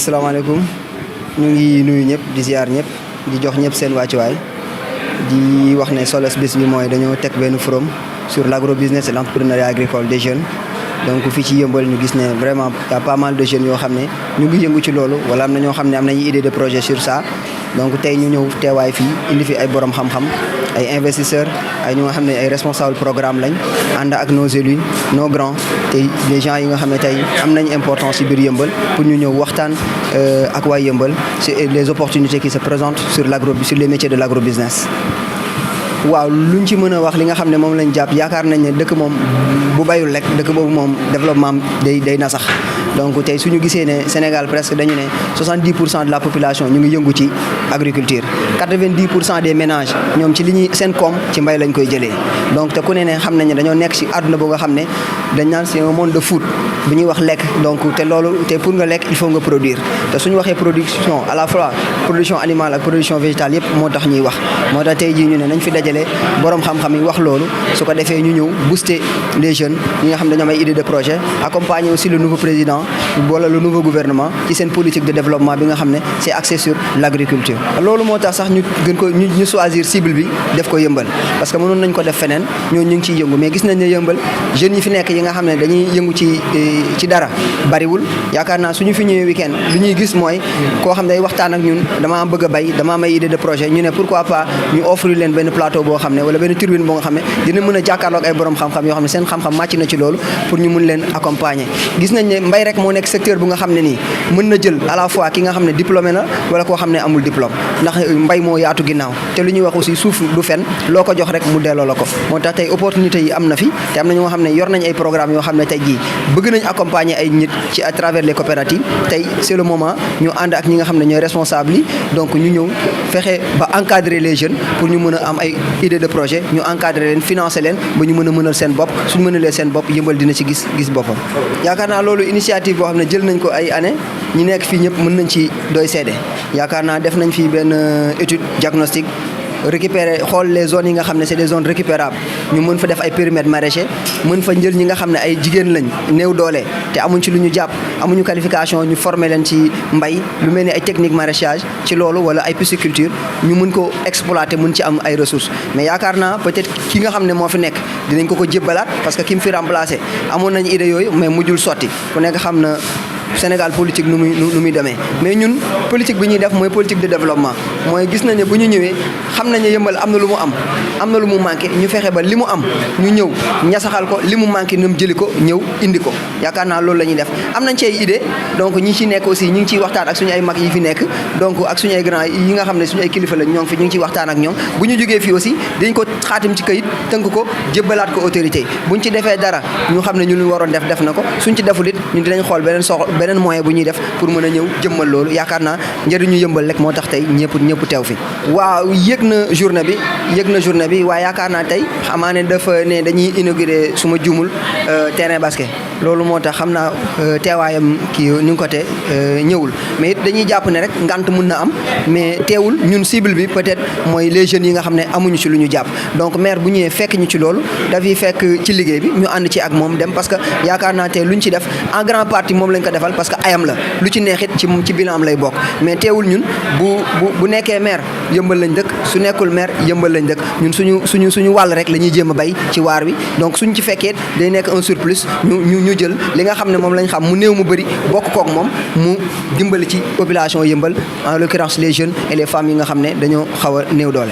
asalaamaaleykum ñu ngi nuyu ñëpp di ziar ñëpp di jox ñëpp seen wàccuwaay di wax ne solos bés bi mooy dañoo teg benn forum sur l'agrobusiness et l'entrepreneuriat agricole des jeunes. Donc fii ci Yeumbeul ñu gis ne vraiment y a pas mal de jeunes yoo xam ne ñu ngi yëngu ci loolu wala am na ñoo xam ne am nañu idée de projet sur ça. Donc tey ñu ñëw teewaay fii indi fi ay borom xam-xam ay investisseurs ay ñu nga xam ne ay responsable programme lañ ànd ak nos élus nos grands tey des gens yi nga xam ne tey am nañ importance ci biir Yeumbeul pour ñu ñëw waxtaan ak waa Yeumbeul sur les opportunités qui se présentent sur les métiers de l'agrobusiness. waaw luñ ci mën a wax li nga xam ne moom lañ jàpp yaakaar nañ ne dëkk moom bu bayul rek dëkk boobu moom développement day na sax donc tey suñu gisee ne Sénégal presque dañu ne 70% de la population ñu ngi yëngu ci agriculture 90% des ménages ñoom ci li ñuy seen koom ci mbay lañ koy jëlee donc te ku ne xam nañ ne dañoo nekk ci àdduna boo nga xam ne dañ naan c'est un monde de food bu ñuy wax lekk donc te loolu te pour nga lekk il faut nga produire te suñu waxee production à la fois production animale ak production végétale yëpp moo tax ñuy wax moo tax tey jii ñu ne nañ fi dajale borom xam-xam yi wax loolu su ko defee ñu ñëw booster les jeunes ñi nga xam ne dañoo am ay idée de projet accompagner aussi le nouveau président wala le nouveau gouvernement ci seen politique de développement bi nga xam ne c'est axé sur l'agriculture. loolu moo tax sax ñu choisir cible bi def ko Yeumbeul parce que mënoon nañ ko def feneen ñoo ñu ngi ciy yëngu mais gis nañ ne Yeumbeul jeunes yi fi nekk yi nga xam ne dañuy yëngu ci dara bariwul yaakaar naa suñu fi ñëwee week-end lu ñuy gis mooy koo xam ne day waxtaan ak ñun dama bëgg a bay dama am ay idée de projet ñu ne pourquoi pas ñu offrir leen benn plateau boo xam ne wala benn tribune boo nga xam ne dina mën a jàkkaarloog ay borom xam-xam yoo xam ne seen xam-xam màcc na ci loolu pour ñu mun leen accompagner. gis nañ ne mbay rek moo nekk secteur bu nga xam ne nii mën na jël à la fois ki nga xam ne diplômé na wala koo xam ne amul diplôme ndax mbay moo yaatu ginnaaw te lu ñuy wax aussi suuf du fen loo ko jox rek mu delloo la ko moo tax tey opportunité yi am na fi te am na ñoo xam ne yor nañ ay programme yoo xam ne tey jii bëgg nañ accompagner ay nit ci à travers les coopératives tey c'est le moment ñu ànd ak ñi nga xam ne ñooy responsable yi donc ñu ñëw fexe ba encadrer les jeunes pour ñu mën a am ay idée de projet ñu encadrer leen financer leen ba ñu mën a mënal seen bopp suñu mënalee seen bopp Yeumbeul dina ci gis boppam. yaakaar naa loolu initiative boo xam ne jël nañ ko ay année ñi nekk fii ñëpp mën nañ ci doy seede yaakaar naa def nañ fii benn étude diagnostic récupérer xool les zones yi nga xam ne c'est des zones récupérables ñu mën fa def ay périmètres maraîchers mën fa njël ñi nga xam ne ay jigéen lañ néew doole te amuñ ci lu ñu jàpp amuñu qualification ñu former leen ci mbay lu mel ni ay techniques maraîchage ci loolu wala ay pisciculture ñu mën ko exploiter mën ci am ay ressources mais yaakaar naa peut-être ki nga xam ne moo fi nekk dinañ ko jébbalaat parce que ki mu fi remplacer amoon nañ idée yooyu mais mujjul sotti ku nekk xam na Sénégal politique nu muy demee mais ñun politique bi ñuy def mooy politique de développement mooy gis nañ ne bu ñu ñëwee xam nañ ne Yeumbeul am na lu mu am na lu mu manqué ñu fexe ba li mu am ñu ñëw ñasaxal ko li mu manqué ñoom jëli ko ñëw indi ko yaakaar naa loolu la ñuy def am nañ ci ay idée donc ñi ci nekk aussi ñu ngi ciy waxtaan ak suñu ay mag yi fi nekk donc ak suñu ay grand yi nga xam ne suñu ay kilifa lañ ñoo ngi fi ñu ngi ciy waxtaan ak ñoom bu ñu jógee fii aussi dañ ko xaatim ci kayit tënk ko jébbalaat ko autorité buñ ci defee dara ñu xam ne ñu lu waroon def na ko suñ ci deful it ñun dinañ xool beneen moyen bu ñuy def pour mën a ñëw jëmmal loolu yaakaar naa njëriñu Yeumbeul rek moo tax tey ñëpp teew fi. waaw yëg na journée bi waaye yaakaar naa tey xamaa ne dafa ne dañuy inaugurer suma juumul terrain basket loolu moo tax xam naa teewaayam kii ni nga ko te ñëwul mais it dañuy jàpp ne rek ngant mun na am mais teewul ñun cible bi peut-être mooy les jeunes yi nga xam ne amuñu ci lu ñu jàpp donc maire bu ñëwee fekk ñu ci loolu dafay fekk ci liggéey bi ñu ànd ci ak moom dem parce que yaakaar naa tey luñ ci def en grande partie moom lañ ko defal parce que ayam la lu ci neexit ci bilan am lay bokk mais teewul ñun bu nekkee maire Yeumbeul lañ dëkk su nekkul maire Yeumbeul lañ dëkk ñun suñu wàll rek la ñuy jéem a bay ci waar wi donc suñ ci fekkee day nekk un surplus ñu jël li nga xam ne moom lañ xam mu néew mu bëri bokk kook moom mu dimbali ci population Yeumbeul en l'occurrence les jeunes et les femmes yi nga xam ne dañoo xaw a néew doole